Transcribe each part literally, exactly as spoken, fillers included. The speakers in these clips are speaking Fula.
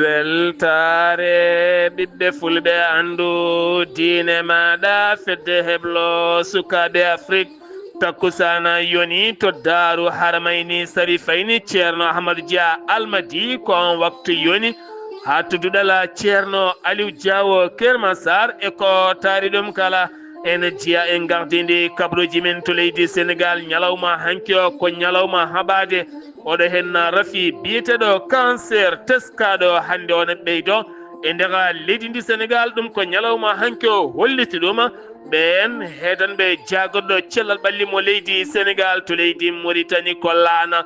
Weltaare ɓiɓɓe fulɓe, anndu diine maaɗa, fedde heblo sukaaɓe Afrik. Takkusaana yoni to Daaru Haramayni Sarifayni, Ceerno Ahmadu Dia Almadi, ko on waktu yoni. Haa to duɗal Ceerno Aliw Jaawo Kermasaar e ko taari ɗum kala. En jiya en gardindi kabruuji men to leydi Senegaal. Ñalawma hanki o ko ñalawma haɓaade. Oɗo hen rafi biyeteɗo cancer teskaaɗo hannde o ne ɓeydo e nder leydi ndi Senegaal. Ɗum ko ñalawma hanki o holliti ɗum. Ɓeen heedanɓe jaagorɗo cellal ɓalli mo leydi Senegaal to leydi Moritani ko laana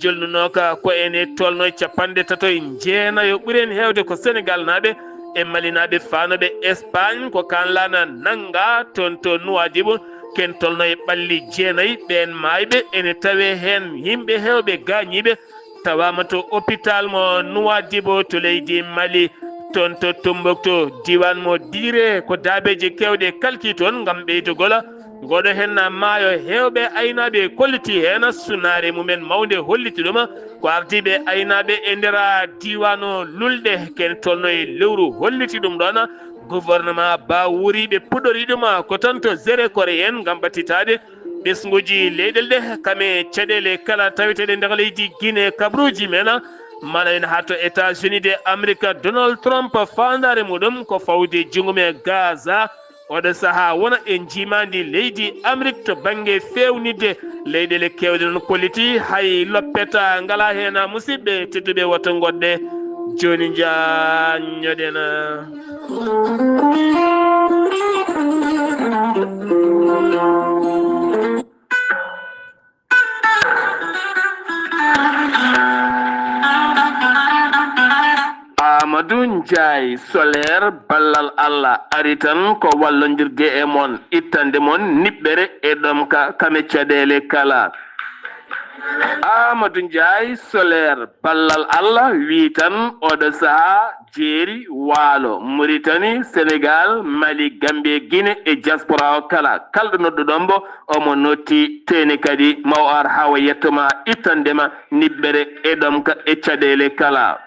jolnunooka ko ene tolno e capanɗe tato e jeenayo. Ɓuri en heewde ko Senegaal naaɓe e Mali naaɓe faanooɓe Espagne ko kaan laana nannga toon to Nuwaadibu. Ken tolno e ɓalli jeenayi. Ɓeen maayɓe ene tawee heen yimɓe heewɓe gaañiiɓe. Tawaama to hôpital mo Nuwaadibu to leydi Mali. Toon to Tumbuktu, diiwaan mo Diire, ko daabeeji keewɗe kalki toon ngam ɓeydugol. Ngoɗo heen maayo heewɓe aynaaɓe kolliti heen sunaare mumen mawnde holliti ɗum. Ko ardiiɓe aynaaɓe e nder diiwaan o lulɗe ken tolno e lewru holliti ɗum ɗoon. Gouvernement ba wuriiɓe puɗɗori ɗum ko toon to Zéro Corée en ngam ɓattitaade ɓesnguuji leyɗeele ɗe, kame caɗeele kala taweteeɗe nder leydi Guinée, kabruuji men, mana en haa to États-Unis de Amérique, Donald Trump faandaare muɗum ko fawde junngo mum e Gaza. Oɗo sahaa wona e njiimaandi leydi Amérique to bannge feewnitde leyɗeele keewɗe noon kolliti, hay loppeta ngalaa heen. Musidɓe tedduɓe, woto ngoɗɗe jooni njaanñoɗen. Amadou Ndiaye Soler, ballal Allah ari tan ko wallondirde e mon, ittande mon niɓɓere e ɗomka kame caɗeele kala. Amadou Ndiaye Soler, ballal Allah wi tan oɗo sahaa jeeri waalo, Mauritanie, Sénégal, Mali, Gambie, Guinée e diaspora o kala. Kala ɗo noɗɗuɗon mbo, omo notti tene kadi ma o ar haa o yetto ma, ittande ma niɓɓere e ɗomka e caɗeele kala.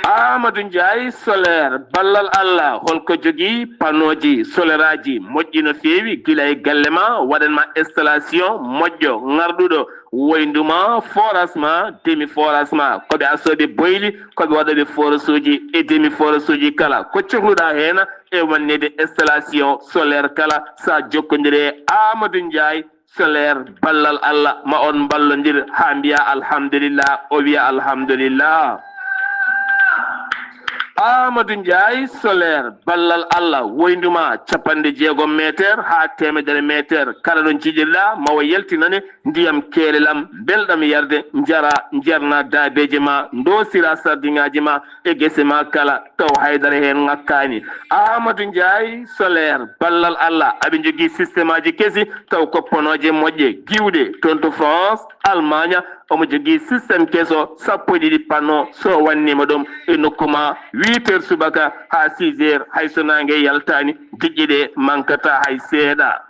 Amadou Ndiaye Soler, ballal Allah, holko jogii panneauji soleraji moƴƴi no feewi, gila e galle ma, waɗan ma installation moƴƴo, ŋarɗuɗo, woyndu ma, forage ma, demi forage ma, ko ɓe asooɓe boyli, ko ɓe waɗooɓe forage uji e demi forage uji kala. Ko cohluɗaa heen e wannede installation solaire kala, sa jokkondire e Amadou Ndiaye Soler, ballal Allah, ma on mballondir haa mbiya alhamdulillah, o wiya alhamdulillah. Amadou Ndiaye Soler, ballal Allah, woyndu ma capanɗe jeegom meter haa teemedere meter. Kala ɗo njiɗirɗa, ma o yaltinane ndiyam keelelam, belɗam yarde, njara, njarna daabeeje ma, ndosira sardiŋaaji ma e gese ma kala, taw haydara heen ŋakkaani. Amadou Ndiaye Soler, ballal Allah, aɓe njogii système aji kesi, taw ko ponooje moƴƴe, giwɗe, toon to France, Allemagne, omo jogii système keso, sappo e ɗiɗi panneau, so wannima ɗum e nokku ma, huit heures subaka haa six heures, hay so naange yaltaani, diƴƴe ɗe mankata hay seeɗa.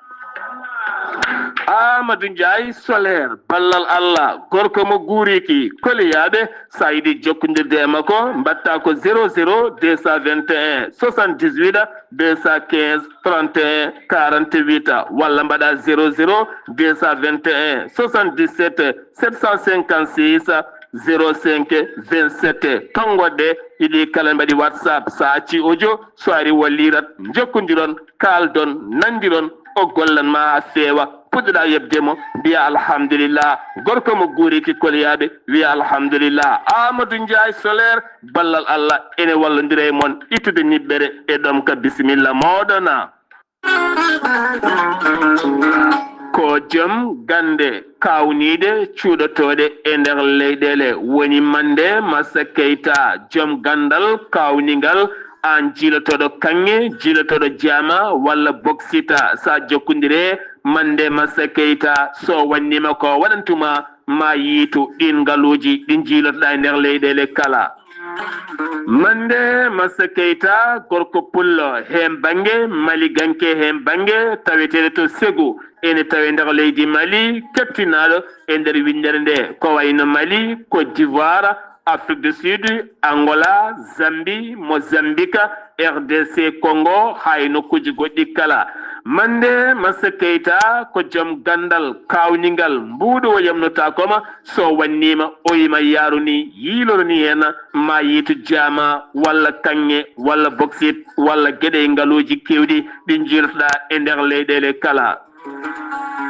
Amadou Ndiaye Soler, ballal Allah, gorko mo guuriki, koliyaaɓe, sa yiɗi jokkondirde e makko, mbaɗta ko zéro zéro deux cent vingt et un soixante-dix-huit deux cent quinze trente et un quarante-huit, walla mbaɗa zéro zéro deux cent vingt et un soixante-dix-sept sept cent cinquante-six zéro cinq vingt-sept. Toon ngoɗɗe ɗiɗi kala mbaɗi WhatsApp, sa acci audio, so ari wallirat, jokkondiron, kaaldon, nandiron, o gollan ma haa feewa. Puɗɗoɗa yeɓde mo, mbiya alhamdulillah. Gorko mo guuriki koliyaaɓe, wiya alhamdulillah. Amadou Ndiaye Soler, ballal Allah, ene wallondira e mon ittude niɓɓere e ɗomka. Bisimilla mooɗon. Ko joom gannde kaawniiɗe cuuɗotooɗe e nder leyɗeele woni Mande Massa Keita, joom ganndal kaawningal. Aan jiilotooɗo kaŋŋe, jiilotooɗo jaama walla boksita, sa jokkondire Mande Massa Keita, so wannima ko waɗantuma ma yiitu ɗin ngaluuji ɗi jiilotoɗa e nder leyɗeele kala. Mande Massa Keita, gorko pullo heen bannge, maliganke heen bannge, taweteeɗo to Ségou ene tawe nder leydi Mali, keptinaaɗo e nder winndere nde, ko wayno Mali, Côte d'Ivoire, Afrique du Sud, Angola, Zambie, Mozambique, R D C Congo, haa e nokkuuji goɗɗi kala. Mande Massa Keita ko joom ganndal kaawningal, mbuuɗo o yamnotaako ma, so wannii ma, o yima yaaru ni, yiiloro ni heen, ma yiitu jaama, walla kaŋŋe, walla boksit, walla geɗe e ngaluuji keewɗi ɗi njiilotoɗaa e nder leyɗeele kala.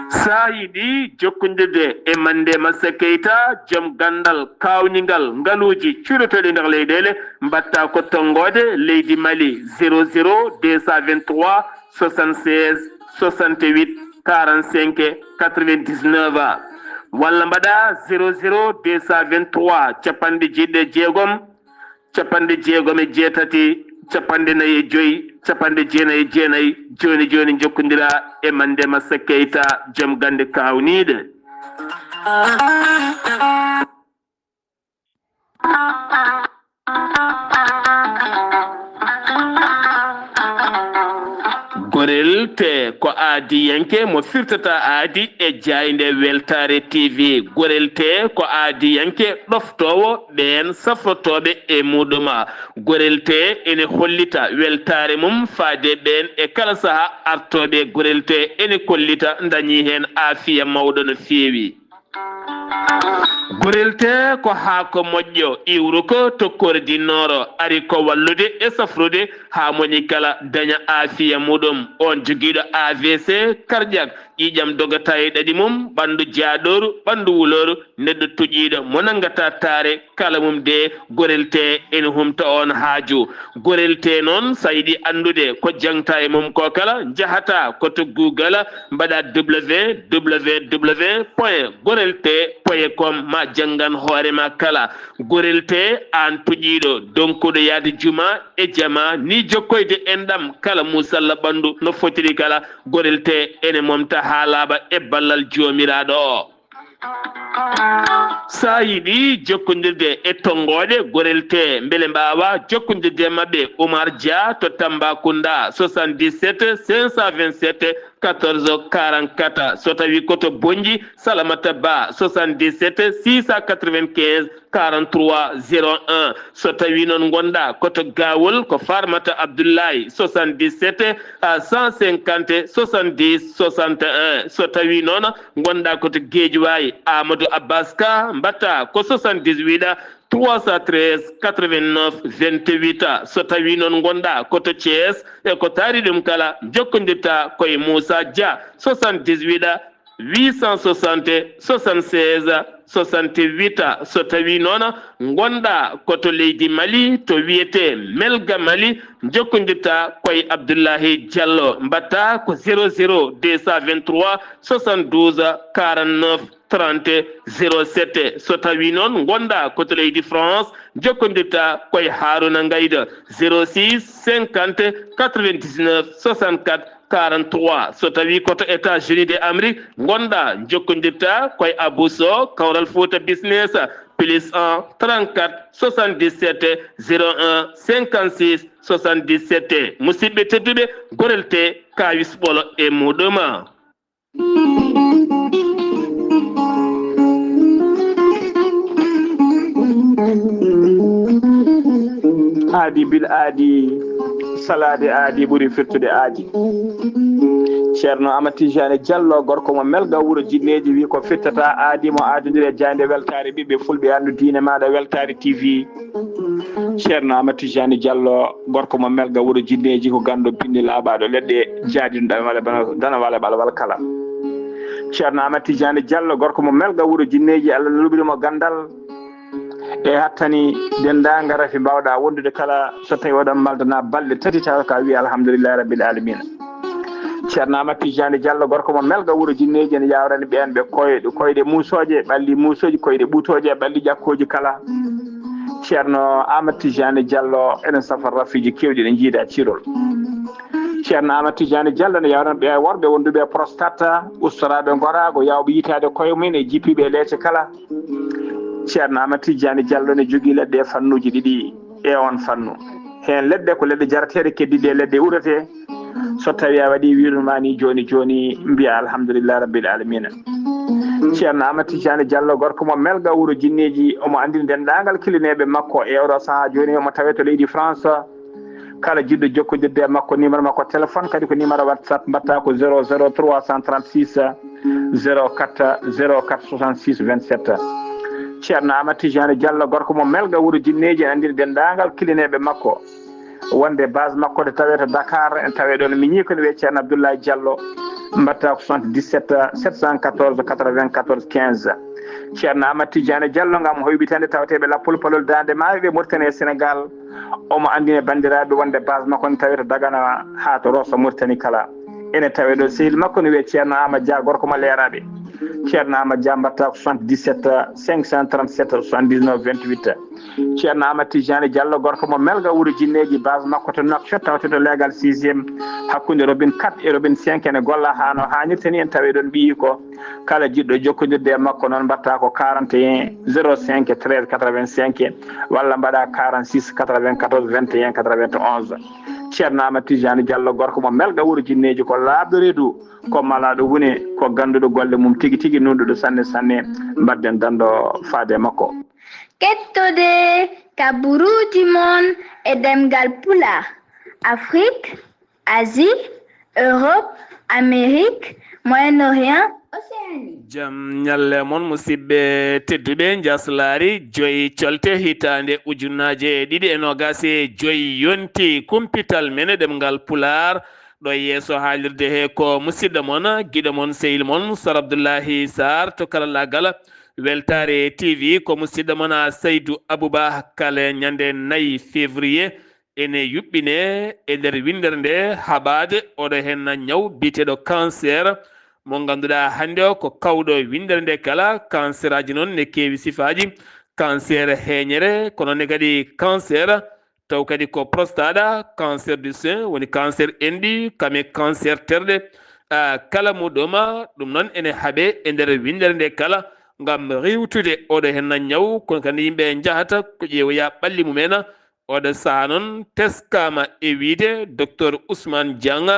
So a yiɗi jokkondirde e Mande Massa Keita, joom ganndal kaawningal ngaluuji cuurotooɗi nder leyɗeele, mbaɗtaa ko tonngoode leydi Mali, zéro zéro deux cent vingt-trois soixante-seize soixante-huit quarante-cinq quatre-vingt-dix-neuf, walla mbaɗaa zéro zéro deux cent vingt-trois, capanɗe jeeɗiɗi e jeegom, capanɗe jeegom e jeetati, capanɗe nayi e joy, capanɗe jeenayi e jeenayi. Jooni jooni, njokkondiraa e Mande Massa Keita, joom gannde kaawniiɗe. Gorel Tee ko aadiyanke mo firtata aadi e jaaynde Weltaare T V. Gorel Tee ko aadiyanke ɗoftoowo ɓeen safrotooɓe e muɗum. Gorel Tee ene hollita weltaare mum faade ɓeen e kala sahaa artooɓe. Gorel Tee ene kollita ndañi heen aafiya mawɗo no feewi. Gorel Tee ko haako moƴƴo, iwruko to kordi nooro, ari ko wallude e safrude haa moni kala daña aafiya muɗum. On jogiiɗo A V C cardiaque, ƴiiƴam dogata e ɗaɗi mum, ɓanndu jaaɗooru, ɓanndu wulooru, neɗɗo tuƴiiɗo mo nanngata taare, kala mum de, Gorel Tee ene humta on haaju. Gorel Tee noon, so a yiɗi anndude ko jaŋta e mum ko kala, njahata ko to Google, mbaɗa W W W point gorel tee point com, ma janngan hoore ma kala. Gorel Tee, aan tuƴiiɗo, donkuɗo yahde juma e jama, ni jokkoyde enɗam kala musalla ɓanndu no fotiri kala, Gorel Tee ene momta haa laaɓa e ballal Joomiraaɗo o. So a yiɗi jokkondirde e tonngooɗe Gorel Tee, mbele mbaawa jokkondirde e maɓɓe, Oumar Dia to Tambacounda, soixante-dix-sept cinq cent vingt-sept quatorze quarante-quatre. So tawii ko to Bonnji, Salamata Ba, soixante-dix-sept six cent quatre-vingt-quinze quarante-trois zéro un. So tawii noon ngonɗaa ko to Gawol, ko Farmata Abdoulaye, soixante-dix-sept à cent cinquante soixante-dix soixante et un. So tawii noon ngonɗaa ko to Guédiawaye, Amadou Abbas Ka, mbaɗtaa ko soixante-dix-huit trois cent treize quatre-vingt-neuf vingt-huit. So tawii noon ngonɗaa ko to Thiès, e ko taari ɗum kala, njokkondirtaa ko e Moussa Dia, soixante-dix-huit huit cent soixante soixante-seize soixante-huit. So tawii noon ngonɗaa ko to leydi Mali, to wiyetee Melga Mali, njokkondirtaa ko e Abdoulahi Diallo, mbaɗtaa ko zéro zéro deux cent vingt-trois soixante-douze quarante-neuf trente zéro sept. So tawii noon ngonɗaa ko to leydi France, njokkondirtaa ko e Harouna Ngaïda, zéro six cinquante quatre-vingt-dix-neuf soixante-quatre quarante-trois. So tawii ko to États-Unis de Amérique ngonɗaa, njokkondirtaa ko e Abou Sow, Kawral Fouta Business, plus un trente-quatre soixante-dix-sept zéro un cinquante-six soixante-dix-sept. Musidɓe tedduɓe, Gorel Tee, kaawis ɓolo e muɗum. Aadi bil aadi, salaade aadi ɓuri firtude aadi. Ceerno Amadou Tidiane Diallo, gorko mo Melga, wuro Jinneeji, wi ko firtata aadi mo aadondiri e jaaynde Weltaare ɓiɓɓe Fulɓe, anndu diine maaɗa, Weltaare T V. Ceerno Amadou Tidiane Diallo, gorko mo Melga, wuro Jinneeji, ko ganndo binndi laaɓaaɗo leɗɗe, jaadino ɗam wala bana, dana wala ɓalwal kala. Ceerno Amadou Tidiane Diallo, gorko mo Melga, wuro Jinneeji, Allah luɓiri mo ganndal e hattani denndaangal rafi mbaawɗaa wondude kala, so tawii oɗon maldana balɗe tati, tawa ka wiya alhamdulillahi rabbil alamina. Ceerno Amadou Tidiane Diallo, gorko mo Melga, wuro Jinneeji, ene yaawrani ɓeen ɓe koyɗe, koyɗe muusooje, ɓalli muusooji, koyɗe ɓuutooje, ɓalli ƴakkooji kala. Ceerno Amadou Tidiane Diallo, enen safar rafiiji keewɗi ɗe njiida cirol. Ceerno Amadou Tidiane Diallo ne yaawrani ɓe worɓe wonduɓe e prostate, ustoraaɓe ngoraago, yaawɓe yitaade koye mum e jippiiɓe e leece kala. Ceerno Amadou Tidiane Diallo ne jogii leɗɗe e fannuuji ɗiɗi e oon fannu. Heen leɗɗe ko leɗɗe jarateeɗe, keddiiɗe e leɗɗe uretee. So tawi a waɗi wirude ma ni joni joni, mbiya alhamdulillah rabbil alamina. Ceerno Amadou Tidiane Diallo, gorko mo Melga, wuro Jinneji, omo andini dendagal kilineɓe makko e oɗo saaha joni, omo tawe to leydi France. Kala jiɗɗo jokkodirde e makko, numéro makko téléphone kadi ko numéro WhatsApp, mbatta ko zéro zéro trois cent trente-six zéro quatre zéro quatre soixante-six vingt-sept. Ceerno Amadou Tidiane Diallo, gorko mo Melga, wuro Jinneji, en andini dendagal kilineɓe makko wonde base makko de tawe to Dakar, en tawe ɗon. Miñi ko ne wiye Ceerno Abdoulaye Diallo, mbatta ko soixante-dix-sept sept cent quatorze quatre-vingt-quatorze quinze. Ceerno Amadou Tidiane Diallo, ngam hoybitande tawateɓe lappol palol dande maayo ɓe Mauritanie e Sénégal, omo andini bandiraɓe wonde base makko ne tawe to Dagana ha to Rosso Mauritanie kala. Ene tawe ɗo sehil makko ne wiye Ceerno Ama Dia, gorko mo Leeraɓe. Ceerno Ama Dia, mbatta ko soixante-dix-sept cinq cent trente-sept soixante-dix-neuf vingt-huit. Ceerno Amadou Tidiane Diallo, gorko mo Melga, wuro Jinneji, base makko to Nouakchott, tawte to leegal sixième, hakkunde robinet quatre e robinet cinq, ene golla ha no hannirta ni, en tawe ɗon ɓiyi ko. Kala jiɗɗo jokkodirde e makko noon, mbatta ko quarante et un zéro cinq treize quatre-vingt-cinq, walla mbaɗa quarante-six quatre-vingt-quatorze vingt et un quatre-vingt-onze. Ceerno Amadou Tidiane Diallo, gorko mo Melga, wuro Jinneji, ko laaɓɗo reedu, ko malaaɗo wune, ko ganduɗo golle mum tigi tigi, nunɗuɗo sanne sanne. Mbadden dando faade e makko. Kettode kaburuuji mon e ɗemngal Pulaar, Afrik, Asie, Europe, Amérique, Moyen-Orient, Océanie. Jam ñalle mon, musidɓe tedduɓe. Njaslaari joyi colte hitaande ujunaaje ɗiɗi e noogaas e joyi yonti kumpital men e ɗemngal Pulaar. Ɗo yeeso haalirde he ko musidɗo mon, giɗo mon, sehil mon, Sar Abdullahi Sarr to karallagal Weltaare T V. Ko musidɗo mon a Saydu Abubakar. Ñande nayi février ene yuɓɓine e nder winndere nde haɓaade oɗo hen ñaw biyeteeɗo cancer, mo ngannduɗaa hannde o ko kawɗo winndere nde kala. Cancer aji noon ne keewi sifaaji, cancer heeñere, kono ne kadi cancer taw kadi ko prostate, cancer du sein, woni cancer enɗi, kame cancer terɗe, ah, kala muɗum. Ɗum noon ene haɓe e nder winndere nde kala ngam riiwtude oɗo hen ñaw. Kono kadi yimɓe njahata ko ƴeewoya ɓalli mumen. Oɗo saha noon teskaama e wiide Docteur Ousmane Dieng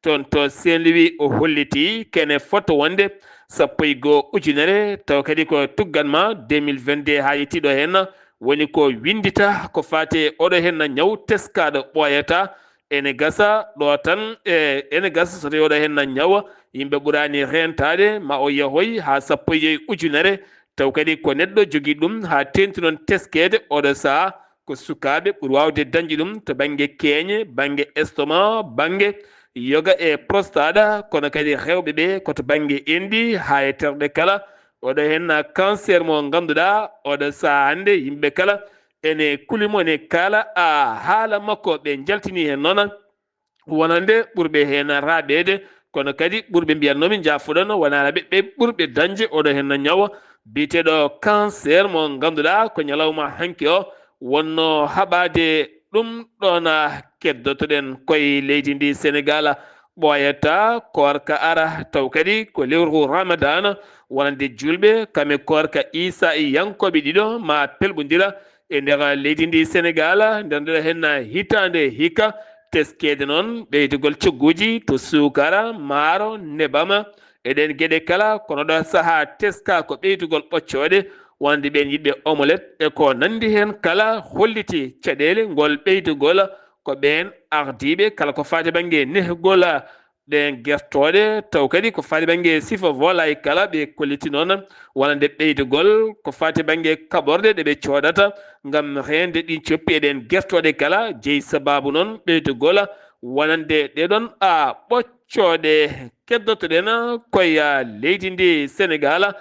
toon to Saint-Louis, o holliti kene foto wonde sappo e goo ujunere, taw kadi ko tugganma deux mille vingt-deux haa yettiɗo hen, woni ko winndita ko faati e oɗo hen ñaw teskaaɗo ɓooyata. Ene gasa ɗo tan, e, ene gasa so tawi oɗo hen ñaw yimɓe ɓuraani reentaade, ma o yahoy haa sappo e joyi ujunere, taw kadi ko neɗɗo jogii ɗum haa teeŋti noon teskeede oɗo saha. Ko sukaaɓe ɓuri waawde dañde ɗum to bannge keeñe, bannge estomac, bannge yoga e prostate, kono kadi rewɓe ɓe ko to bannge enɗi haa e terɗe kala. Oɗo hen cancer mo ngannduɗaa oɗo saha hannde yimɓe kala ene kuli mo, ene kaala a haala makko. Ɓe njaltini hen noon wonande ɓurɓe heen raaɓeede, kono kadi ɓurɓe mbiyatnoomi njaafoɗon wonaa ɓe ɓurɓe dañde oɗo heen ñaw biyeteeɗo cancer mo ngannduɗaa ko ñalawma hanki o wonno haɓaade. Ɗum ɗoon keddotoɗen koye leydi ndi Senegal. Ɓooyata koorka ara taw kadi ko lewru Ramadan wonande juulɓe, kame koorka Iisa e yankooɓe ɗiɗo ma pelɓondira e nder leydi ndi Senegal, nder ndeɗo hen hitaande hikka. Teskeede noon ɓeydugol cogguuji to suukara, maaro, nebam, e ɗeen geɗe kala. Kono ɗo sahaa teska ko ɓeydugol ɓoccooɗe, wonande ɓeen yiɗɓe omelette e ko nanndi heen kala, holliti caɗeele ngol ɓeydugol ko ɓeen ardiiɓe kala ko faati bannge nehgol ɗeen gertooɗe, taw kadi ko faati bannge sifa volaille kala. Ɓe kolliti noon wonande ɓeydugol ko faati bannge kaɓorɗe ɗe ɓe coodata ngam reende ɗiin coppi e ɗeen gertooɗe kala. Jeyi sabaabu noon ɓeydugol wonande ɗee ɗoon a ɓoccooɗe keddotoɗen koye leydi ndi Senegal.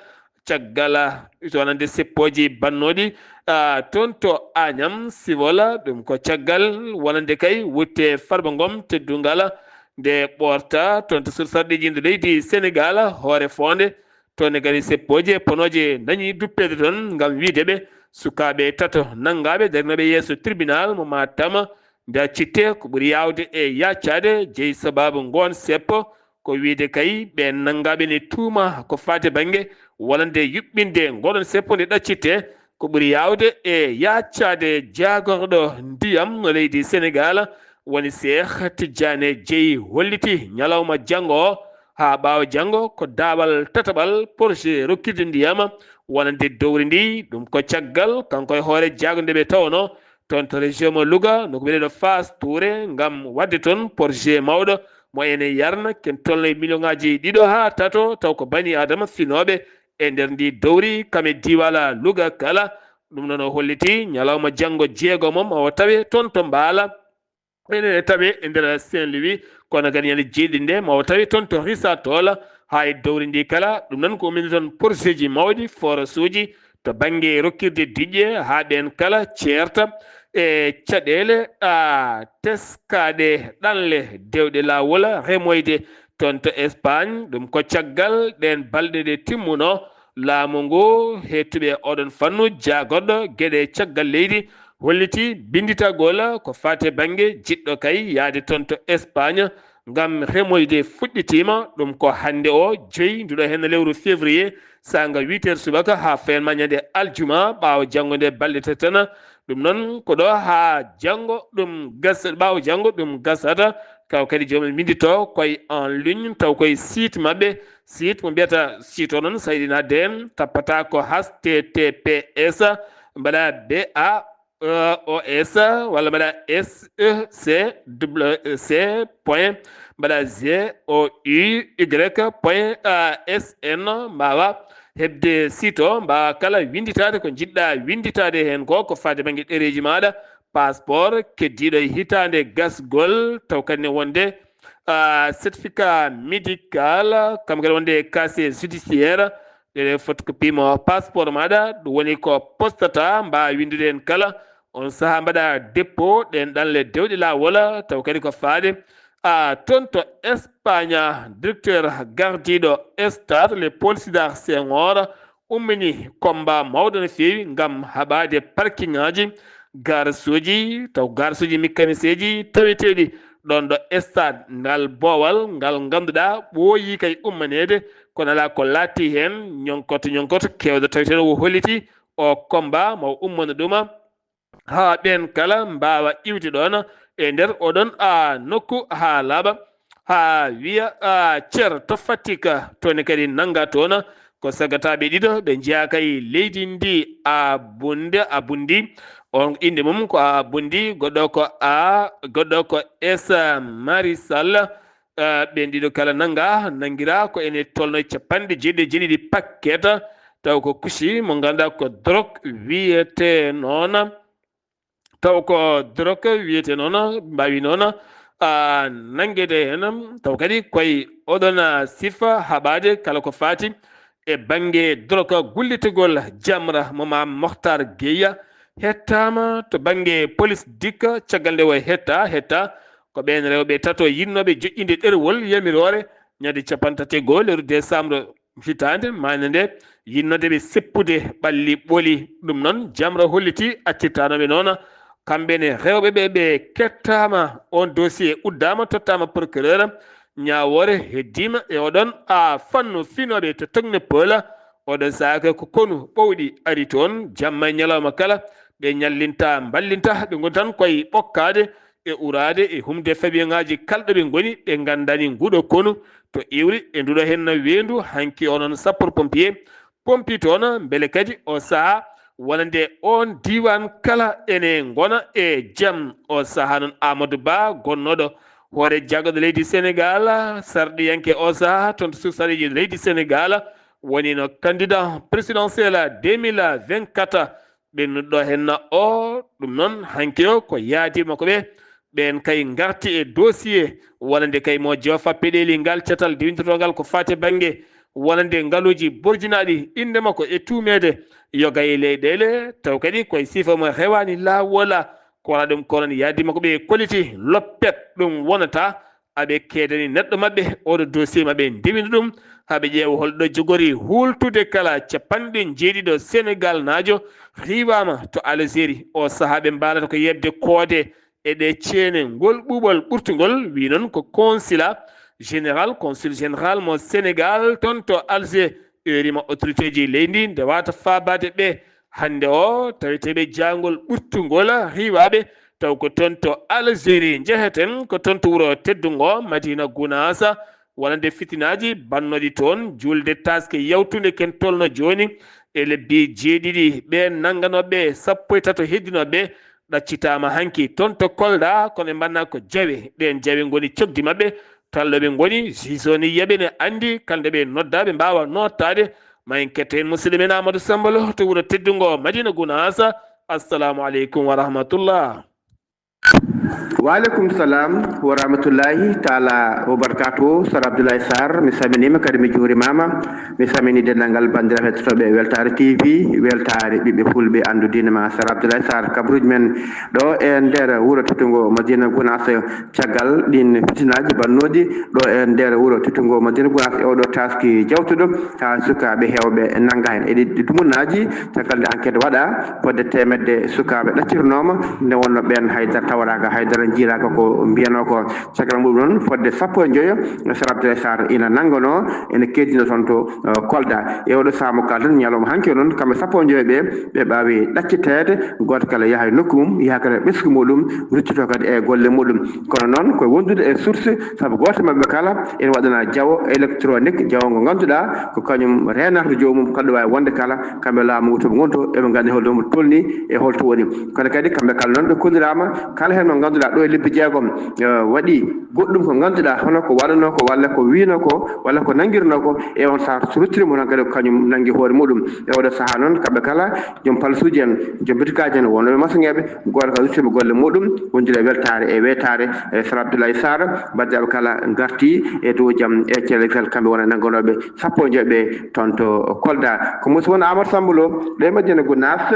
Caggal, ah, wonande seppooji bannooɗi, ah, toon to Agnam Civol, ɗum ko caggal wonande kay wutte Farba Ngom teddungal nde ɓoorta toon to sursarɗi jinnde leydi Senegal, Hoore Foonde. Toon ne kadi seppooji e ponooje dañi duppeede toon ngam wiyde ɓe sukaaɓe tato nanngaaɓe, darnooɓe yeeso tribunal mo Matam, nde citte ko ɓuri yaawde e yaacaade. Jeyi sabaabu ngoon seppo ko wiyde kay ɓe nanngaaɓe ne tuuma ko faati bannge wonande yuɓɓinde ngoɗon seppo nde ɗaccitte. Ko ɓuri yaawde e yaacaade jaagorɗo ndiyam no leydi Senegal, woni Cheikh Tidiane Dieye, holliti ñalawma janngo o haa ɓaawo janngo ko daabal tataɓal projet rokkirde ndiyam wonande dowri ndi. Ɗum ko caggal kanko e hoore jaago nde ɓe tawono toon to région mo Louga, no ko wiyeteeɗo Fass Touré, ngam waɗde toon projet mawɗo mo ene yarna ken tolno e million ngaaji ɗiɗo haa tato, taw ko bani Adama finooɓe e nder ndi dowri, kam e diiwal Louga kala. Ɗum noon o holliti ñalawma janngo jeegomo ma o tawe toon to Mbaala. Ene tawe e nder Saint-Louis, kono kadi ñande jeeɗiɗi nde ma o tawe toon to Risa Tola, haa e dowri ndi kala. Ɗum noon ko umminde toon projet ji mawɗi, forage uji to bannge rokkirde diƴƴe, haa ɓeen kala ceerta e caɗeele, a, teskaaɗe ɗanle dewɗe laawol remoyde toon to Espagne. Ɗum ko caggal ɗeen balɗe ɗe timmuno laamu ngu heɓtuɓe oɗon fannu jaagorɗo geɗe caggal leydi holliti binnditagol ko faati e bannge jiɗɗo kay yahde toon to Espagne ngam remoyde fuɗɗitiima. Ɗum ko hannde o joyi nduɗo heen lewru février, saanga huit heures subaka haa feen ma ñande aljuma, ɓaawo janngo nde balɗe tati tan. Ɗum noon ko ɗo haa janngo ɗum gasa, ɓaawo janngo ɗum gasata. Taw kadi joom en mbinndito koye en ligne, taw koye site maɓɓe, site mo mbiyata site o noon, so yiɗi naatde heen, tappata ko H T T P S, mbaɗa B A, E, O S, walla mbaɗa S E C W C point, mbaɗa G O U Y point, a, S N, mbaawa heɓde site o, mbaawa kala winnditaade ko njiɗɗa winnditaade heen ko, ko faati bannge ɗereeji maaɗa, passeport keddiiɗo e hitaande gasgol, taw kadi ne wonde, a, certificat médical, kam kadi wonde casier judiciaire, ɗeɗe photocopie mo passeport maaɗa, ɗum woni ko postata, mbaawa winndude heen kala. On sahaa mbaɗa dépôt ɗeen ɗanle dewɗe laawol, taw kadi ko faade, a, toon to Espagne, directeur gardiiɗo stade Léopold Sédar Senghor ummini combat mawɗo no feewi ngam haɓaade parking ngaaji, garage uji, taw garage uji mécanicien ji taweteeɗi ɗoon ɗo stade, ngal boowal ngal ngannduɗaa ɓooyi kay ummaneede, kono alaa ko laatti heen, ñonkoto ñonkoto keewɗo taweteeɗo o holliti o combat mo ummano ɗuma. Haa ɓeen kala mbaawa iwde ɗoon e nder oɗon, a, nokku haa laaɓa, haa wiya, a, Cer to Fatick, toon kadi nannga toon ko sagataaɓe ɗiɗo ɓe njeyaa kay leydi ndi, a, Bunde, a, Bundi. On innde mum ko a, Bundi, goɗɗo ko a, goɗɗo ko Esa Mari Sall. Eh, ɓeen ɗiɗo kala nannga, nanngiraa ko ene tolno e capanɗe jeeɗiɗi e jeeɗiɗi pakket, taw ko kusi mo ngannduɗaa ko drogue wiyetee noon. Taw ko drogue wiyetee noon, mbaawi noon, a, nanngeede heen. Taw kadi koye oɗon, a, sifa haɓaade kala ko faati e bannge drogue gullitagol Jamra mo Maam Mokhtar Gueye hettaama to bannge police dikka, caggal nde o hetta, hetta, ko ɓeen rewɓe tato yiɗnooɓe joƴƴinde ɗerewol yamiroore ñande capanɗe tati e goo lewru décembre hitaande maayde nde, yiɗnoode ɓe seppude ɓalli ɓoli. Ɗum noon, Jamra holliti accirtaanooɓe noon. Kamɓe ne rewɓe ɓe, ɓe kettaama, on dossier uddaama, tottaama procureur. Ñaawoore heddiima e oɗon, a, fannu finooɓe to Technopole. Oɗon sahaa ko konu ɓowɗi ari toon, jamma e ñalawma kala, ɓe ñallinta, mballinta, ɓe ngoni tan koye ɓokkaade e uraade e humde famiyaaji kala ɗo ɓe ngoni, ɓe nganndaani nguɗo konu to iwri e nduɗo heen weendu. Hanki onon sapeur pompier, pompi toon, mbele kadi o sahaa wonande on diiwaan kala ene ngona e jam. O sahaa noon Amadou Ba, gonnooɗo hoore jaggaɗo leydi Sénégal, sarɗiyanke o sahaa toon to suudu sarɗiiji leydi Sénégal, wonino candidat présidentiel deux mille vingt-quatre. Ɓennuɗo heen o, ɗum noon, hanki o ko yaadiima ko ɓe, ɓeen kay ngarti e dossier, wonande kay mo joofa peɗeeli ngal catal diwintotongal ko faati bannge wonande ngaluuji borjinaaɗi innde makko e tuumeede yoga e leyɗeele, taw kadi koye sifa mo rewaani laawol. Ko wona ɗum ko noon yaadiima ko ɓe kolliti loppet, ɗum wonata aɓe keedani neɗɗo maɓɓe oɗo dossier maɓɓe ndewina ɗum, haa ɓe ƴeewa holɗo jogori hultude kala capanɗe jeeɗiɗo Senegal naajo riiwaama to Algérie. O sahaa ɓe mbaalata ko yeɓde koode e ɗe ceene ngol ɓuuɓol ɓurtungol, wi noon ko consulat général, consul général mo Senegal toon to Alger. Ɓe rima autorité ji leydi ndi nde wata faabaade ɓe. Hannde o, taweteeɓe jaangol ɓurtungol riiwaaɓe Taw ko toon to Algérie njeheten, ko toon to wuro teddungo Madina Gunaasa, wonande fitinaaji bannooɗi toon, juulde taaske yawtunde ken tolno jooni e lebbi jeeɗiɗi. Ɓeen nannganooɓe sappo e tato heddinooɓe ɗaccitaama hanki toon to Kolda, kono ɓe mbanna ko jawe. Ɗeen jawe ngoni cogdi maɓɓe, talloɓe ngoni, si soni yaɓe ne anndi, kalde ɓe nodda, ɓe mbaawa noottaade. Ma en ketto heen musidɗo men Amadou Samba Lo to wuro teddungo Madina Gunaasa. Assalamu aleykum wa rahmatullah. Waaleykum salam wa rahmatullahi taala wa barakatuhu. Sar Abdoulaye Sarr, mi salminiima kadi mi juurimaama. Mi salmini denndaangal banndiraaɓe hettotooɓe Weltaare T V, Weltaare ɓiɓɓe fulɓe anndu diine ma. Sar Abdoulaye Sarr, kabaruuji men ɗo e nder wuro teddungo Madina Gunaas, caggal ɗiin fitinaaji bannooɗi ɗo e nder wuro teddungo Madina Gunaas e oɗo taaski jawtuɗo, haa sukaaɓe heewɓe nannga heen. E ɗi, ɗi dumunaaji, caggal nde enquête waɗaa, fodde teemedde sukaaɓe ɗaccirnooma, nde wonno ɓeen haydara taworaaka, haydara njiiraaka ko mbiyanoo ko. Caggal mum noon, fodde sappo e njoyo, Sar Abdoulaye Sarr ina nannganoo, ene keddinoo toon to, eh, Kolda. E oɗo sahaa mo kaalten, ñalawma hanki o noon, kamɓe sappo e njoyo ɓe, ɓe mbaawi ɗacciteede, gooto kala yaha e nokku mum, yaha kadi e ɓesngu muɗum, ruttitoo kadi e golle muɗum. Kono noon, ko wondude e source, sabu gooto maɓɓe kala ene waɗana jawo électronique, jawo ngo ngannduɗaa ko kañum reenata joomum, kala ɗo waawi wonde kala, kamɓe laamu ngu to ɓe ngonto, eɓe nganndi hol ɗo mo tolni e hol to woni. Kono kadi kamɓe kala noon ɓe kolliraama, kala heen mo ngannduɗaa ɗo e lebbi jeegom, eh, waɗi goɗɗum ko ngannduɗaa hono ko waɗanoo ko walla ko wiinoo ko walla ko nanngirnoo ko, e on sahaa so ruttirimo tan kadi ko kañum nanngi hoore muɗum. E oɗo sahaa noon kamɓe kala joom palasuuji en, joom bitikaaji en, wonnooɓe masoŋeeɓe, gooto kala ruttiima golle muɗum, wondude e weltaare e weetaare. E Sar Abdoulaye Sarr, banndiraaɓe kala ngarti e dow jam e cellal, kamɓe wona nannganooɓe sappo e njoyo ɓe toon to Kolda. Ko musidɗo mon Amadou Samba Lo, ɗo e Madina Gunaas,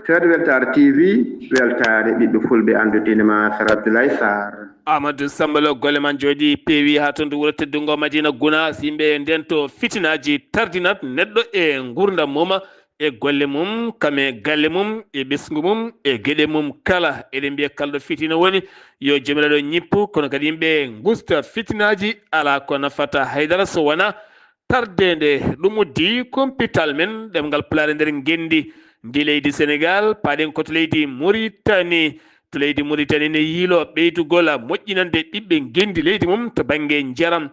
seeɗa Weltaare T V, weltaare ɓiɓɓe fulɓe anndu diine ma, Sar Abdoulaye Sarr. Amadou Samba Lo, golle ma njooɗii peewi haa toon to wuro teddungo Madina Gunaas, yimɓe ndento fitinaaji tardinat neɗɗo e nguurndam mum, e golle mum, kam e galle mum, e ɓesngu mum, e geɗe mum kala. Eɗen mbiya kala ɗo fitina woni, yo Joomiraaɗo ñippu, kono kadi yimɓe ngusta fitinaaji, alaa ko nafata haydara so wonaa tardeende. Ɗum uddi kumpital men ɗemngal Pulaar e nder ngenndi ndi leydi Senegaal, paaɗen ko to leydi Muritani. To leydi Muritani ne yiiloo ɓeydugol moƴƴinande ɓiɓɓe ngenndi leydi mum to bannge njaram.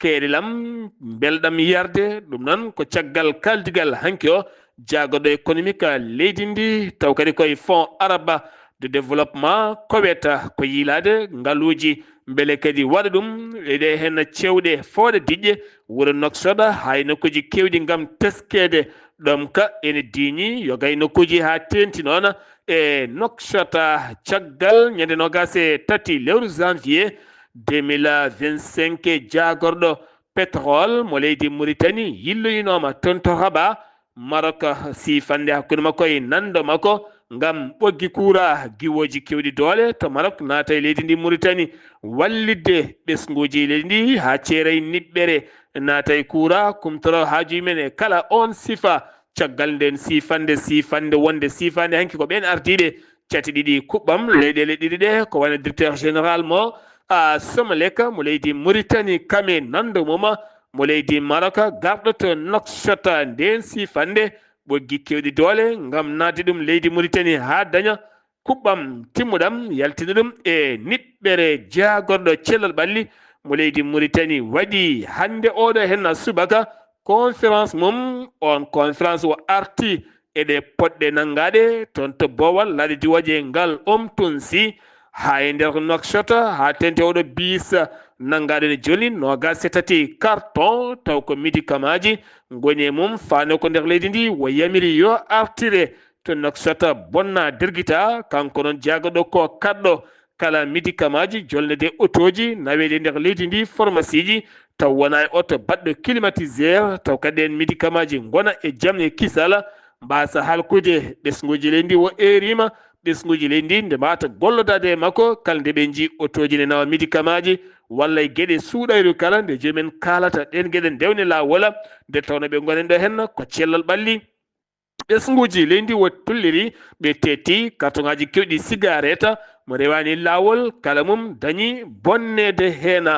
Keerilam, mbelɗam yarde, ɗum noon ko caggal kaaldigal hanki o, jaagorɗo économique leydi ndi, taw kadi koye fonds arabe de développement, koweta ko yiilaade ngaluuji, mbele kadi waɗa ɗum, eɗe heen cewɗe fooɗa diƴƴe, wuro Nouakchott, haa e nokkuuji keewɗi ngam teskeede. Ɗoon ka ene diiñi yoga e nokkuuji haa teeŋti noon e Nouakchott, caggal ñande noogaas e tati lewru janvier deux mille vingt-cinq, jaagorɗo pétrole mo leydi Muritani yilloyinooma toon to Rabat, Maroc, siifannde hakkunde makko e nanndo makko ngam ɓoggi kuuraa, giwooji keewɗi doole to Maroc naata e leydi ndi Muritani, wallitde ɓesnguuji leydi ndi haa ceera e niɓɓere, naata e kuuraa, kumtoroo haajuuji men e kala oon sifa. Caggal ndeen siifannde, siifannde wonde siifaande hanki ko ɓeen ardiiɓe cate ɗiɗi kuɓɓam leyɗeele ɗiɗi ɗe, ko wano directeur général mo, a, Somalek mo leydi Muritani, kam e nanndo mum mo leydi Maroc, garɗo to Nouakchott. Ndeen siifannde, ɓoggi keewɗi doole ngam naatde ɗum leydi Muritani haa daña kuɓɓam timmuɗam, yaltina ɗum e niɓɓere. Jaagorɗo cellal ɓalli mo leydi Muritani waɗi hannde oɗo henna subaka conférence mum. On conférence o arti e ɗe poɗɗe nanngaaɗe toon to Boowal, laaɗe diwooje ngal Omtunsi, haa e nder Nouakchott, haa teeŋti oɗo biis nanngaaɗo ne joli noogaas e tati carton, taw ko médicamentji ngoni e mum, faano ko nder leydi ndi, o yamiri yo artire to Nouakchott, bonna dergita. Kanko noon jaagorɗo ko kaɗɗo kala médicamentji, jolnede otooji, naweede nder leydi ndi, pharmaciiji, taw wona e oto baɗɗo climatiseur, taw kadi ɗeen médicamentji ngona e jam e kisal, mbaasa halkude ɓesnguuji leydi ndi. O eeriima ɓesnguuji leydi ndi nde mbaawata gollodaade e makko kala nde ɓe njii otooji ne nawa médicamentji walla e geɗe suuɗayru kala nde joomum en kaalata ɗeen geɗe ndewne laawol, nde tawnoo ɓe ngonen ɗo henna ko cellal ɓalli. Ɓesnguuji leydi ndi o tulliri, ɓe teeti kartoŋaaji keewɗi sigaret mo rewaani laawol, kala mum dañi bonneede heen.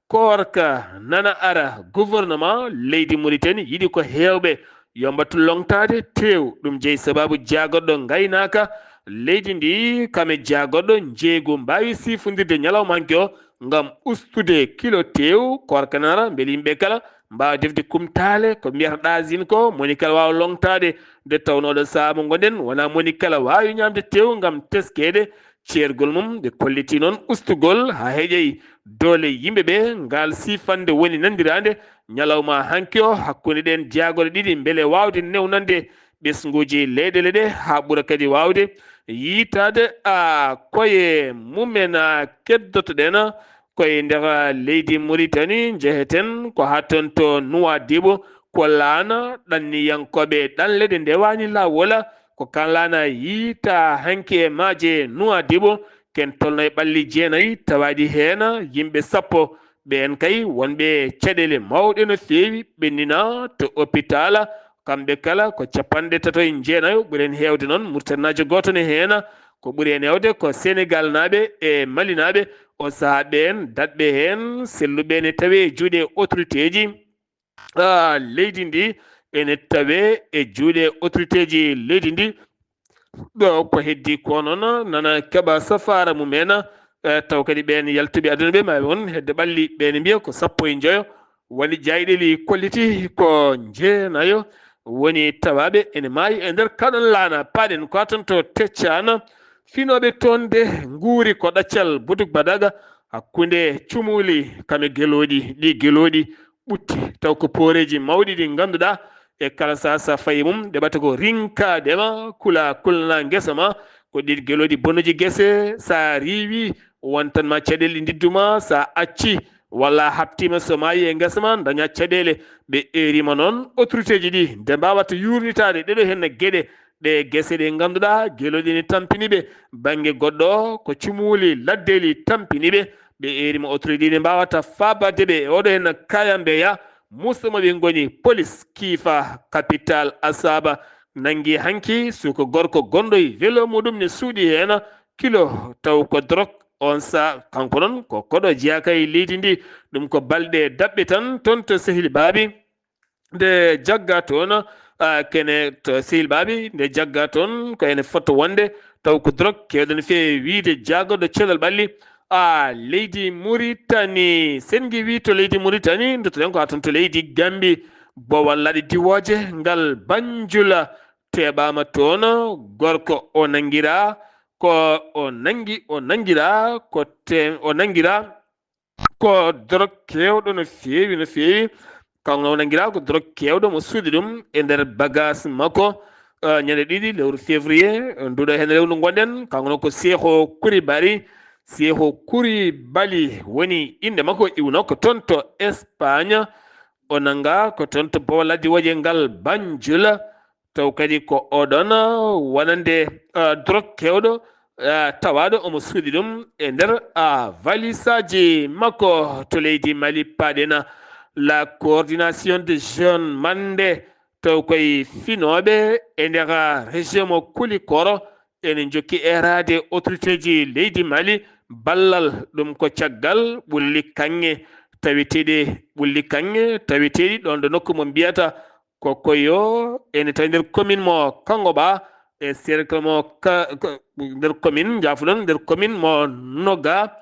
Koorka nana ara, gouvernement leydi Muritani yiɗi ko heewɓe yo mbattu lomtaade teew. Ɗum jeyi sabaabu jaagorɗo ngaynaaka leydi ndi, kam e jaagorɗo njeeygu, mbaawi siifondirde ñalawma hanki o ngam ustude kilo teewu, koorka nana, mbele yimɓe kala mbaawa defde kumtaale ko mbiyata ɗaasini ko, moni kala waawa lomtaade. Nde tawnoo ɗo sahaa mo ngonɗen, wonaa moni kala waawi ñaamde teewu ngam teskeede ceergol mum. Ɓe kolliti noon ustugol haa heƴay doole yimɓe ɓe. Ngaal siifannde woni nanndiraande ñalawma hanki o hakkunde ɗeen jaagorɗe ɗiɗi, mbele waawde newnande ɓesnguuji leyɗeele ɗe, haa ɓura kadi waawde yiytaade, a, koye mum en. A, keddoto-ɗen koye nder leydi Muritani, njeheten ko haa toon to Nuwaadibu, ko laana ɗanniyankooɓe ɗanle ɗe ndewaani laawol. Ko kaan laana yiyta hanki e maaje Nuwaadibu, ken tolno e ɓalli jeenayi tawaaɗi heen yimɓe sappo. Ɓeen kay wonɓe caɗeele mawɗe no feewi, ɓennina to opitaal. Kamɓe kala ko capanɗe tato e jeenayo, ɓuri heen heewde noon Muritaninaajo gooto ne heen. Ko ɓuri heen heewde ko Senegaalnaaɓe e Malinaaɓe. O sahaa ɓeen daɗɓe heen selluɓe ne tawee e juuɗe autoriteeji, ah, leydi ndi, ene tawee e juuɗe autoriteeji leydi ndi. Ɗo ko heddii ko noon nana keɓa safaara mum en, eh, taw kadi ɓeen yaltuɓe aduna ɓe, maa won hedde ɓalli, ɓeen mbiya ko sappo e njoyo woni jayɗeli kolliti ko jeenayo woni tawaaɓe ene maayi e nder kaɗon laana. Paaɗen ko haa toon to Teccaan, finooɓe toon de nguuri ko ɗaccal Buduk Badaga hakkunde cumuuli kam e gelooɗi, ɗi gelooɗi ɓutti, taw ko pooreeji mawɗi ɗi ngannduɗaa e kala sahaa so a fayi mum, ɗeɓata ko rinkaade ma, kula, kulna ngesa ma, ko ɗi gelooɗi bonnoji gese, so a riiwi, wontan ma caɗeele ndiddu ma, so a acci, walla a haɓtiima so maayi e ngesa ma, daña caɗeele. Ɓe eerima noon autoriteeji ɗi nde mbaawata yuurnitaade ɗeɗo heen geɗe, ɗe gese ɗe ngannduɗaa gelooɗi ne tampini ɓe, bannge goɗɗo ko cumuuli laddeeli tampini ɓe. Ɓe eerima autoriteeji ɗi ne mbaawata faabaade ɓe e oɗo heen kayambeya, musidɓe maɓɓe ngoni polis kiifa kapital Asaaba, nanngi hanki suka gorko gonɗo e welo muɗum ne suuɗi heen kilo, taw ko drog. On sa kanko noon ko koɗo jeyaa ka e leydi ndi, ɗum ko balɗe daɓɓe tan toon to Sehil Baabi. Nde jagga toon, ah, kene to Sehil Baabi, nde jagga toon ko ene fota wonde taw ko drog keewɗo no feewi wiyde jaagorɗo cellal ɓalli, ah, leydi Muritani. Sen ngi wi to leydi Muritani, nduttoɗen ko haa toon to leydi Gambi, Bowal Laaɗe Diwooje ngal Banjula teɓaama toon, gorko o nanngiraa, ko o nanngi, o nanngiraa, ko te-, o nanngiraa ko drog keewɗo no feewi, no feewi. Kanko o nanngiraa ko drog keewɗo mo suuɗi ɗum e nder bagaas makko. Eh, ñande ɗiɗi lewru février, eh, nduɗo heen lewru ngonɗen, kanko noon ko Seexu Kuribali. Seexu Kuribali woni innde makko, iwno ko toon to Espagne. O nanngaa ko toon to Bowal Laaɗe Diwooje ngal Banjul. Taw kadi ko oɗon, ah, wonande, ah, drog keewɗo, ah, tawaaɗo omo suuɗi ɗum e nder, ah, valisaaji makko to leydi Mali. Paaɗen la coordination des jeunes Mande, taw koye finooɓe e nder, ah, région mo Kulikoro, ene njokki eeraade autoriteeji leydi Mali ballal. Ɗum ko caggal ɓulli kaŋŋe taweteeɗi, ɓulli kaŋŋe taweteeɗi ɗoon ɗo nokku mo mbiyata ko koyo ene tawi nder commune mo Kangoba e cercle mo Ka-, ko-, nder commune, njaafuɗon, nder commune mo Noga,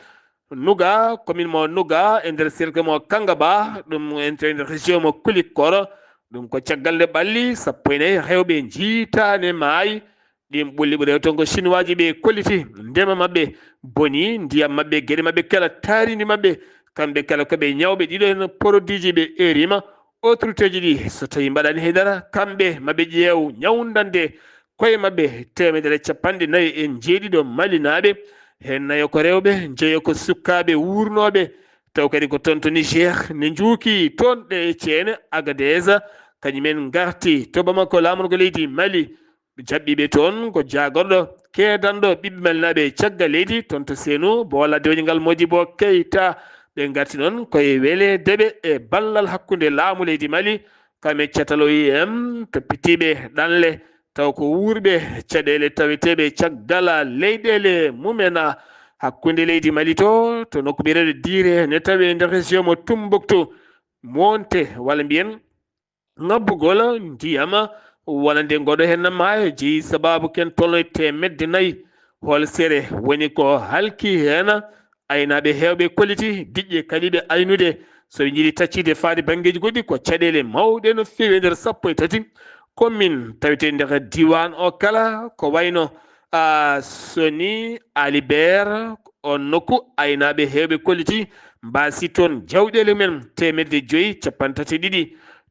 Nuga, commune mo Nuga e nder cercle mo Kangaba, ɗum ene tawi nder région mo Kulikoro. Ɗum ko caggal nde ɓalli sappo e nayi rewɓe njiitaane maayi. Ɗiin ɓulli ɓuri toon ko Chinois ji ɓe kolliti ndema maɓɓe boni, ndiyam maɓɓe, geɗe maɓɓe kala, taarindi maɓɓe. Kamɓe kala ko ɓe ñawɓe, ɗiɗo heen produit ji ɓe eerima. Autorité ji ɗi, so tawi mbaɗaani hay dara, kamɓe maɓɓe ƴeew ñawndande koye maɓɓe teemedere e capanɗe nayi e njeeɗiɗo Malinaaɓe. Heen nayo ko rewɓe, njeyo ko sukaaɓe wuurnooɓe. Taw kadi ko toon to Niger, ne njuuki toon ɗe ceene Agadez, kañumen ngarti to Bamako, laamorgo leydi Mali. Jaɓɓiiɓe toon ko jaagorɗo keedanɗo ɓiɓɓe Malinaaɓe caggal leydi toon to Senu, Bola Dewji ngal Modibo Keita. Ɓe ngarti noon ko e weleede ɓe e ballal hakkunde laamu leydi Mali, kam e catal O I M, toppitiiɓe ɗanle, taw ko wuurɓe caɗeele taweteeɓe caggal leyɗeele mumen hakkunde leydi Mali to, to nokku biyeteeɗo Dire, ne tawee nder région mo Tumbuktu, monte, walla mbiyen ŋabbugol ndiyam wonande ngoɗo heen maayo jeyi sabaabu ken tolno e teemedde nayi. Hoolsere woni ko halki heen aynaaɓe heewɓe kolliti diƴƴe kaliɓe aynude. So ɓe njiɗi taccide faade banngeeji goɗɗi, ko caɗeele mawɗe no feewi e nder sappo e tati commune tawetee nder diiwaan o kala, ko wayno a soni Alibert, on nokku aynaaɓe heewɓe kolliti mbaasi toon jawɗeele mumen teemedde joyi cappanɗe tati e ɗiɗi.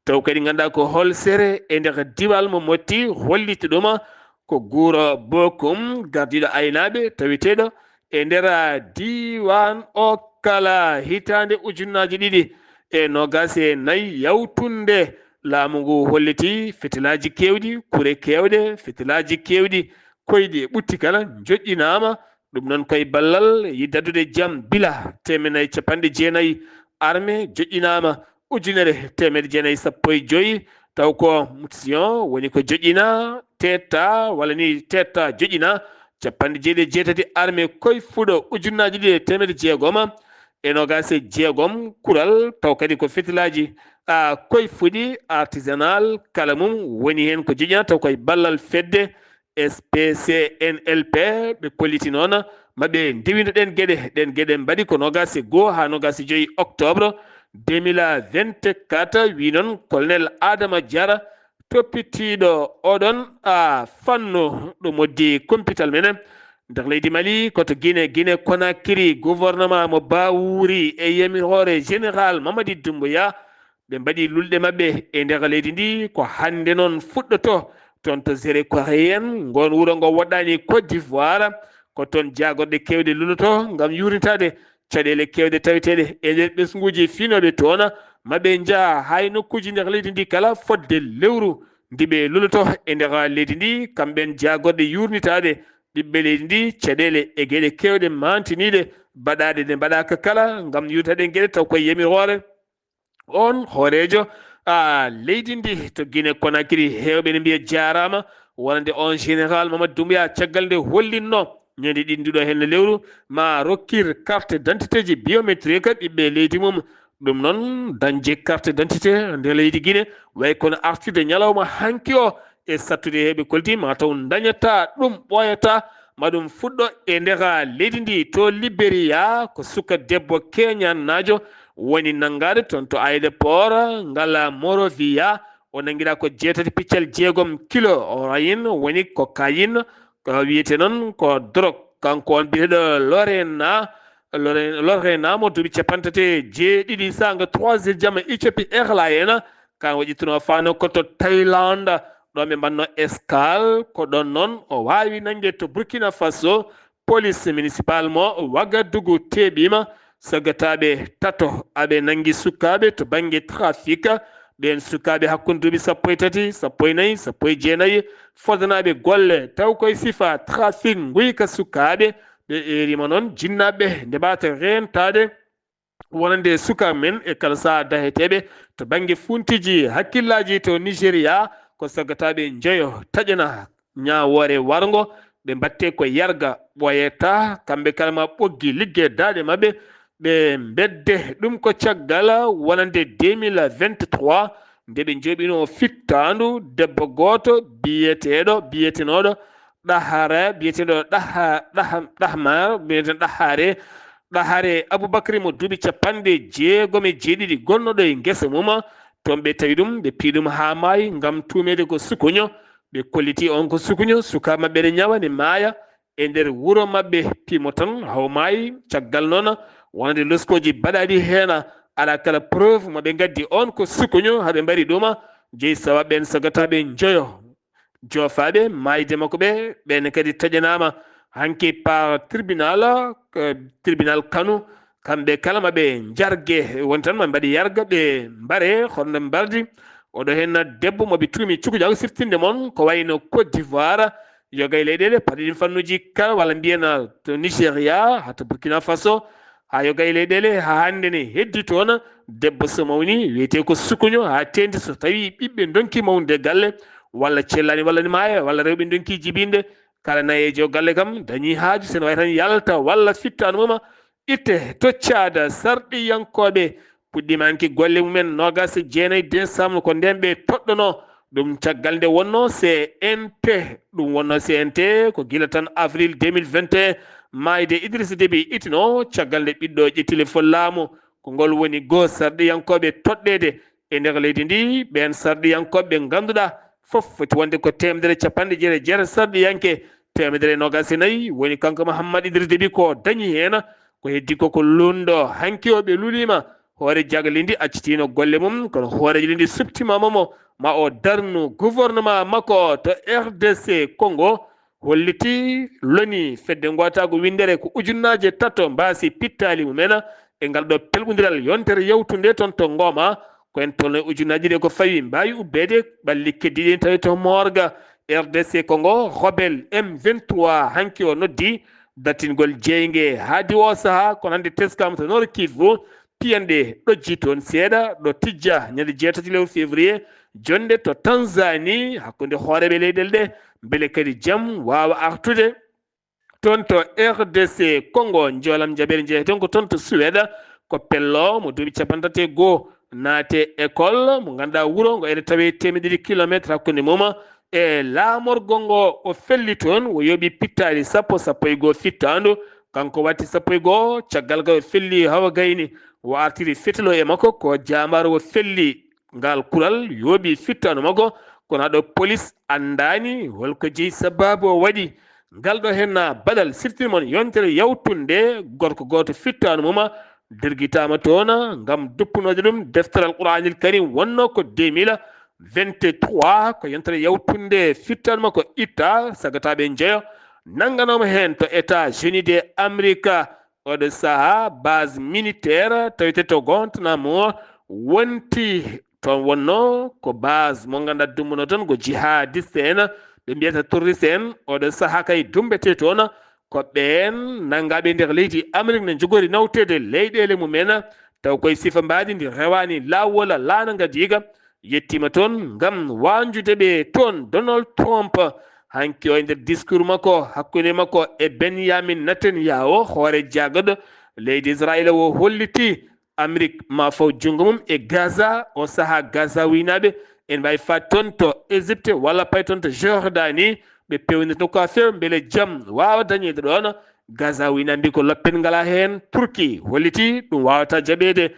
Taw kadi nganndaa ko hoolsere e nder diiwaan mo moƴƴi holliti ɗuma ko Guura Bokum, gardiiɗo aynaaɓe taweteeɗo e nder diiwaan o kala. Hitaande ujunnaaji ɗiɗi e noogaas e nayi yawtunde, laamu ngu holliti fitilaaji keewɗi, kure keewɗe, fitilaaji keewɗi, koyɗi e ɓutti kala njoƴƴinaama. Ɗum noon koye ballal yiɗde addude jam bila teemeɗɗe nayi cappanɗe jeenayi arme joƴƴinaama ujunere teemedde jeenayi sappo e joyi, taw ko mutation woni ko joƴƴina, teetta, walla ni teetta joƴƴina, cappanɗe jeeɗiɗi e jeetati arme koye fuɗo ujunnaaji ɗiɗi e teemedde jeegoma e noogaas e jeegom, kural, taw kadi ko fitilaaji, a, koye fuɗi artisanal, kala mum woni heen ko joƴƴina, taw koye ballal fedde S P C N L P, ɓe kolliti noon maɓɓe ndewino ɗeen geɗe. Ɗeen geɗe mbaɗi ko noogaas e goo haa noogaas e joyi octobre deux mille vingt-quatre, wi noon Colonel Adama Diarra, toppitiiɗo oɗon, a, fannu ɗo moddi compital men nder leydi Mali, ko to Guinée, Guinée Conakry, gouvernement mo Bawuri e yamiroore Général Mamadi Doumbouya, ɓe mbaɗi lulɗe maɓɓe e nder leydi ndi. Ko hannde noon fuɗɗoto toon to Zérékoré en, ngoon wuro ngo woɗɗaani Côte d'Ivoire, ko toon jaagorɗe keewɗe luloto ngam yuurnitaade caɗeele keewɗe taweteeɗe e nder ɓesnguuji finooɓe toon. Ma ɓe njaha haa e nokkuuji nder leydi ndi kala fodde lewru ndi ɓe luloto e nder leydi ndi, kamɓe en jaagorɗe yuurnitaade ɓiɓɓe leydi ndi caɗeele e geɗe keewɗe maantiniiɗe baɗaaɗe ɗe mbaɗaaka kala ngam yuurnitaade geɗe taw koye yamiroore. On hooreejo, a, leydi ndi to Guinée Conakry, heewɓe ne mbiya jaaraama, wonande on général Mamadou Doumbouya, caggal nde hollinno ñande ɗiɗi nduɗo heen lewru, ma rokkir carte d'identité ji biométrique ɓiɓɓe leydi mum. Ɗum noon, dañde carte d'identité nder leydi Guinée, way kono artude ñalawma hanki o, e sattude heɓe kolti, ma taw dañata ɗum, ɓooyata, ma ɗum fuɗɗo e nder leydi ndi. To Liberia, ko suka debbo keñannaajo woni nanngaade toon to aéroport ngal Monrovia. O nanngiraa ko jeetati piccal jeegom kilo orayin, woni cocaïne, ko wiyete noon ko drogue. Kanko on biyeteeɗo Lorena, Lore-, Lorena mo duuɓi capanɗe tati e jeeɗiɗi, saanga trois heures jamma Ethiopie Airlines, kan waɗi toon o faano ko to Thaïlande, ɗo ɓe mbanno escale. Ko ɗon noon o waawi nannge to Burkina Faso. Police municipal mo Ouagadougou teeɓiima sagataaɓe tato aɓe nanngi sukaaɓe to bannge trafic. Ɓeen sukaaɓe hakkunde duuɓi sappo e tati, sappo e nayi, sappo e jeenayi, fodanaaɓe golle taw koye sifa trafic nguyka sukaaɓe. Ɓe eeriima noon jinnaaɓe nde mbaata reentaade wonande sukaaɓe men e kala sahaa daheteeɓe to bannge funtiiji hakkillaaji to Nigeria, ko sagataaɓe njoyo taƴana ñaawoore warngo, ɓe mbatte ko yarga ɓooyata, kamɓe kala ma ɓoggi ligge daaɗe maɓɓe, ɓe mbedde. Ɗum ko caggal wonande deux mille vingt-trois, nde ɓe njoɓino fittaandu debbo gooto biyeteeɗo, biyetenooɗo Ɗahara, biyeteeɗo Ɗaha-, Ɗaha-, Ɗahmar, biyeteeɗo Ɗahare, Ɗahare Abubakri mo duuɓi capanɗe jeegom e jeeɗiɗi, gonnoɗo e ngesa mum. Toon ɓe tawi ɗum, ɓe piyi ɗum haa maayi ngam tuumeede ko sukuño. Ɓe kolliti on ko sukuño, sukaaɓe maɓɓe ne ñawa, ne maaya e nder wuro maɓɓe Pimoton, haw maayi. Caggal noon, wonande loskooji baɗaaɗi heen, alaa kala preuve mo ɓe ngaddi on ko sukuño, haa ɓe mbari ɗum. Jeyi sawa ɓeen sagataaɓe njoyo joofaaɓe maayde makko ɓe, ɓeen kadi taƴanaama hanki par tribunal, eh, tribunal Kano. Kamɓe kala ma ɓe njarge, woni tan ma mbaɗi yarga, ɓe mbare, hono mbardi. Oɗo heen debbo mo ɓe tuumi cukujaagu siftinde mon, ko wayno Côte d'Ivoire, yoga e leyɗeele paɗe ɗin fannuuji kala, walla mbiyen to Nigeria, haa to Burkina Faso, haa yoga e leyɗeele, haa hannde ne heddi toon debbo so mawni, wiyetee ko sukuño, haa teendi so tawii ɓiɓɓe ndonki mawnude galle, walla cellaani, walla ne maaya, walla rewɓe ndonki jibinde, kala nayeejo galle kam dañii haaju, so ne wayi tan yalta walla fittaandu mum itte, toccaade sarɗiyankooɓe puɗɗiima hanki golle mumen noogaas e jeenayi décembre, ko ndeen ɓe toɗɗono Ɗum caggal nde wonno C N T, ɗum wonno C N T ko gila tan avril deux mille vingt et un maayde Idrissa Déby itino, caggal nde ɓiɗɗo ƴetti lefol laamu. Ko ngol woni goo sarɗiyankooɓe toɗɗeede e nder leydi ndi, ɓeen sarɗiyankooɓe ɓe ngannduɗaa fof foti wonde ko teemedere capanɗe jeetati e jeetati sarɗiyanke, teemedere e noogaas e nayi woni kanko Mahammad Idrissa Déby ko dañi heen. Ko heddi ko ko luulndo. Hanki o ɓe luuliima, hoore jagle ndi accitiino golle mum, kono hooreejo ndi suɓtiima mo, ma o darnu gouvernement makko to R D C Congo, holliti loni fedde ngootaagu winndere ko ujunnaaje tato mbaasi pittaali mumen e ngal ɗo pelɓondiral yontere yawtunde toon to Ngoma. Ko en tolno e ujunnaaji ɗi ko fawi mbaawi ubbeede ɓalli keddiiɗi tawi to morgue R D C Congo. Rebelle M vingt-trois hanki o noddi dartingol jeynge haa diwa o sahaa, kono hannde teskaama to Nord Kivu, piyanɗe ɗojji toon seeɗa, ɗo tijja ñande jeetati lewru février, jonnde to Tanzanie, hakkunde hooreeɓe leyɗeele ɗe, mbele kadi jam waawa artude toon to R D C Congo. Njoolam jaɓere njeyaten ko toon to Suède, ko pello mo duuɓi capanɗe tati e goo naate école, mo ngannduɗaa wuro ngo ene tawee teemedde ɗiɗi kilometre hakkunde mum e laamorgo ngo. O felli toon, o yooɓi pittaali sappo, sappo e goo fittaandu. Kanko watti sappo e goo, caggal ngal o felli hawa gayni, o artiri fetilo e makko, ko jaambaaro o felli ngal kural, yooɓi fittaandu makko, kono ɗo polis anndaani hol ko jeyi sabaabu o waɗi ngal ɗo heen baɗal. Siftin mon yontere yawtunde, gorko gooto fittaandu mum dirgitaama toon ngam duppunoode ɗum deftere Alquraanil Karim, wonnoo ko deux mille vingt-trois, ko yontere yawtunde fittaandu makko itta, sagataaɓe njeyo nannganooma heen to États-Unis de Amérique. Oɗo sahaa base militaire tawetee to Guantanamo wonti. Toon wonnoo ko base mo ngannduɗaa dumbuno toon ko jihadiste en, ɓe mbiyata terroriste en. Oɗo sahaa kay dumbetee toon ko ɓeen nanngaaɓe nder leydi Amérique ne njogori nawteede leyɗeele mumen, taw koye sifa mbaadi ndi rewaani laawol laana ngadiiga. Yettiima toon ngam waanjude ɓe toon. Donald Trump hanki o e nder discours makko hakkunde makko e Benjamin Netanyahu, hoore jaagorɗo leydi Israayiila, o holliti Amérique ma faw junngo mum e Gaza. O sahaa Gaza winaaɓe ene mbaawi faade toon to Égypte walla payi toon to Jordanie, ɓe peewnirta ko a feew mbele jam waawa dañeede ɗoon. Gaza winaaɓe mbi ko loppel ngalaa heen. Turki holliti ɗum waawataa jaɓeede.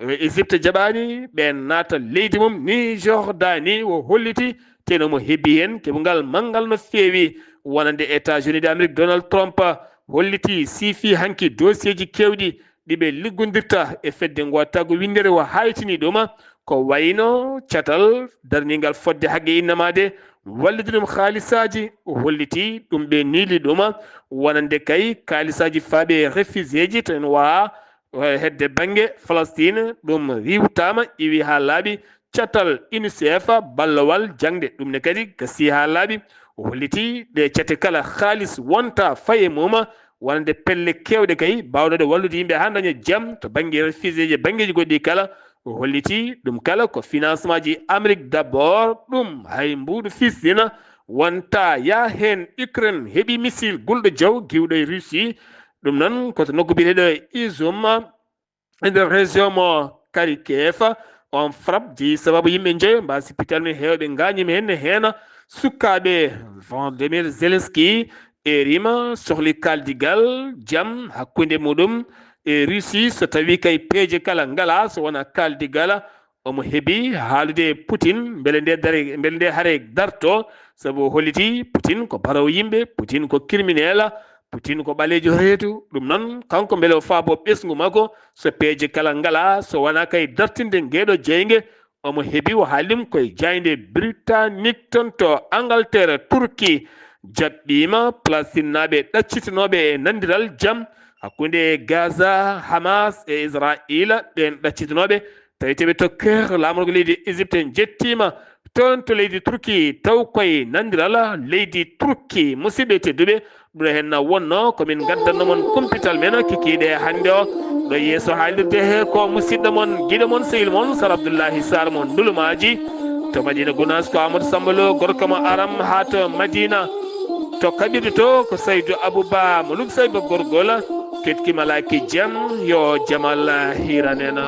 Égypte jaɓaani ɓeen naata leydi mum, ni Jordanie o holliti, teno mo hebi heen keɓungal manngal no feewi. Wonande États-Unis de Amérique, Donald Trump holliti siifi hanki dossier ji keewɗi ɗi ɓe liggondirta e fedde ngootaagu winndere, o haytini ɗum, ko wayno catal darningal fodde haqqe innamaade wallude ɗum haalisaaji. O holliti ɗum ɓe niili ɗum, wonande kay haalisaaji faaɓe e réfugié ji, to en waawaa hedde bannge Palestine, ɗum riiwtaama, iwi haa laaɓi. Catal UNICEF, ballowal jaŋde, ɗum ne kadi gasii haa laaɓi. O holliti ɗe cate kala, haalis wonta faye mum, wonande pelle keewɗe kay baawɗe wallude yimɓe haa daña jam to bannge réfugié ji, banngeeji goɗɗi kala. O holliti ɗum kala ko financement ji Amérique d'abord, ɗum hay mbuuɗu fistina wonta yaa heen. Ukraine heɓi missile gulɗo jaw giwɗo e Russie. Ɗum noon ko to nokku biyeteeɗo Izium, e nder région mo Kharkiv. On frappe jeyi sababu yimɓe njoyo mbaasi pital mum, heewɓe ngaañiima heen, heen sukaaɓe. Volodymyr Zelensky eeriima, sohli kaaldigal jam hakkunde muɗum e Russie, so tawii kay peeje kala ngalaa so wonaa kaaldigal. Omo hebi haalude e Putin mbele nde dare, mbele nde hare darto, sabu o holliti Putin ko baroowo yimɓe, Putin ko criminel, Putin ko ɓaleejo reedu. Ɗum noon, kanko mbele o faabo ɓesngu makko, so peeje kala ngalaa, so wonaa kay dartinde ngeeɗo jeynge. Omo hebi, o haali ɗum koye jaaynde Britannique toon to Angleterre. Turki jaɓɓiima Palestinnaaɓe ɗaccitinooɓe e nandiral jam hakkunde Gaza, Hamas e Israayiila. Ɓeen ɗaccitinooɓe tawi teɓe to Caire, laamorgo leydi Égypte, njettiima toon to leydi Turki, taw koye nandiral leydi Turki. Musidɓe tedduɓe, ɗum heen na wonno ko min ngaddanno mon kumpital men kikiiɗe hannde o. Ɗo yeeso haalirde he ko musidɗo mon, giɗo mon, sehil mon, Sar Abdullahi Sar mo Ndulumaaji. To Madina Gunaas ko Amadou Samba Lo, gorko mo Aram, haa to Madina. To kaɓirɗe to ko Saydu Abouba mo Lum Sayba Gorgol. Ketki malaaki jam, yo jamal hiran en.